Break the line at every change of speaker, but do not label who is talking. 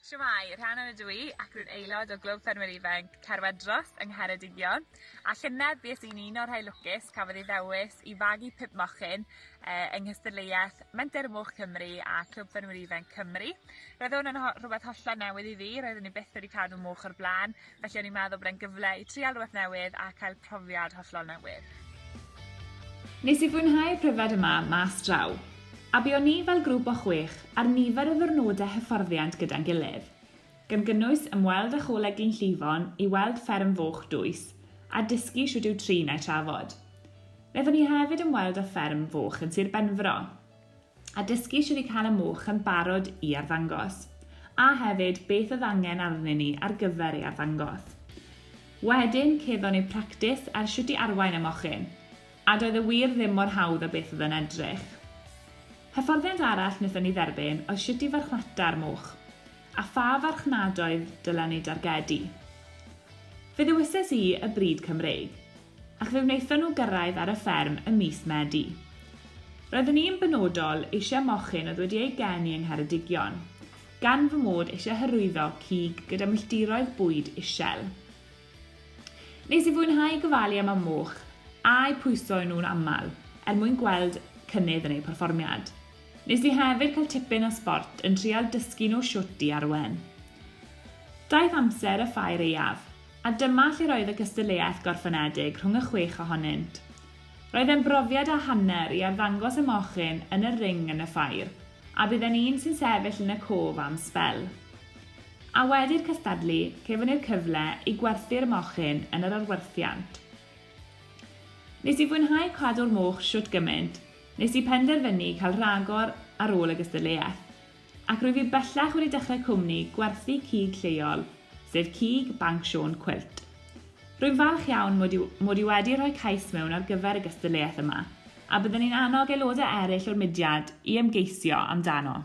Shwmae, Rhiannon ydw i ac rwy'n aelod o Glwb Ffermwyr Ifanc Caerwedros yng Ngheredigion a llynedd bues i'n un o'r rhai lwcus cafodd ei ddewis i fagu pump mochyn eh, yng nghystadleuaeth Menter Moch Cymru a Clwb Ffermwyr Ifanc Cymru. Roedd hwn yn ho rhywbeth hollol newydd i fi, roeddwn i byth wedi cadw moch o'r blaen, felly o'n i'n meddwl bod e'n gyfle i trial rhywbeth newydd a cael profiad hollol newydd.
Nes i fwynhau'r pryfed yma mas draw. A buon ni fel grŵp o chwech ar nifer o ddiwrnodau hyfforddiant gyda'n gilydd, gan gynnwys ymweld â Choleg Glynllifon i weld fferm foch dwys a dysgu shwt i'w trin a'u trafod. Wnaethon ni hefyd ymweld â fferm foch yn Sir Benfro a dysgu shwt i cael y moch yn barod i arddangos, a hefyd beth oedd angen arnyn ni ar gyfer ei arddangos. Wedyn cefon ni practis ar shwt i arwain y mochyn, A doedd e wir ddim mor hawdd â beth oedd e'n edrych. Hyfforddiant arall wnaethon ni dderbyn oedd shwt i farchnata'r moch, a pha farchnadoedd dylen ni dargedu. Fe ddewises i y brid Cymreig, ac fe wnaethon nhw gyrraedd ar y fferm ym mis Medi. Roeddwn i'n benodol eisiau mochyn oedd wedi eu geni yng Ngheredigion, gan fy mod eisiau hyrwyddo cig gyda milltiroedd bwyd isel. Nes i fwynhau gofalu am y moch a'u pwyso nhw'n aml er mwyn gweld cynnydd yn eu perfformiad. Nes i hefyd cael tipyn o sbort yn trial dysgu nhw shwt i arwen. Daeth amser y ffair aeaf, a dyma lle roedd y gystadleuaeth gorffenedig rhwng y chwech ohonynt. Roedd e'n brofiad a hanner i arddangos y mochyn yn y ring yn y ffair, a bydd e'n un sy'n sefyll yn y cof am sbel. A wedi'r cystadlu, cefon ni'r cyfle i gwerthu'r mochyn yn yr arwerthiant. Nes i fwynhau cadw'r moch shwt gymaint, nes i penderfynu cael rhagor ar ôl y gystadleuaeth. Ac rwyf i bellach wedi dechrau cwmni gwerthu cig lleol, sef Cig Banc Siôn Cwilt. Rwy'n falch iawn mod i, mod i wedi rhoi cais mewn ar gyfer y gystadleuaeth yma, a byddwn i'n annog aelodau eraill o'r mudiad i ymgeisio amdano.